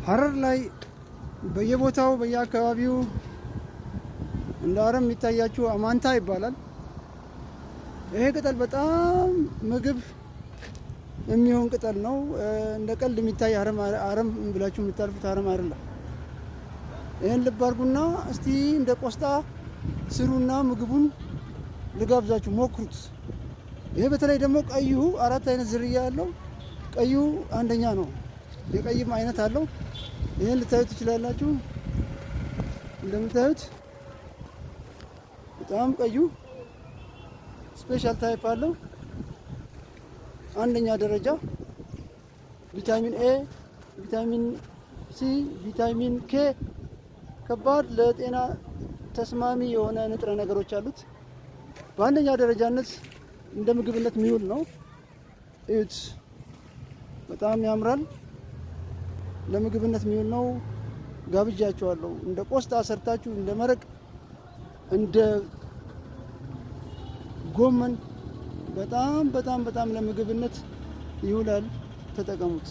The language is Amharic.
ሀረር ላይ በየቦታው በየአካባቢው እንደ አረም የሚታያችሁ አማንታ ይባላል። ይሄ ቅጠል በጣም ምግብ የሚሆን ቅጠል ነው። እንደ ቀልድ የሚታይ አረም አረም ብላችሁ የምታልፉት አረም አይደለም። ይህን ልብ አድርጉና እስቲ እንደ ቆስጣ ስሩና ምግቡን ልጋብዛችሁ፣ ሞክሩት። ይሄ በተለይ ደግሞ ቀዩ አራት አይነት ዝርያ ያለው ቀዩ አንደኛ ነው። የቀይም አይነት አለው። ይህን ልታዩት ትችላላችሁ። እንደምታዩት በጣም ቀዩ special type አለው። አንደኛ ደረጃ ቪታሚን ኤ፣ ቪታሚን ሲ፣ ቪታሚን ኬ ከባድ ለጤና ተስማሚ የሆነ ንጥረ ነገሮች አሉት። በአንደኛ ደረጃነት እንደ ምግብነት የሚውል ነው። እዩት፣ በጣም ያምራል። ለምግብነት የሚውል ነው። ጋብዣችኋለሁ። እንደ ቆስጣ ሰርታችሁ እንደ መረቅ እንደ ጎመን በጣም በጣም በጣም ለምግብነት ይውላል። ተጠቀሙት።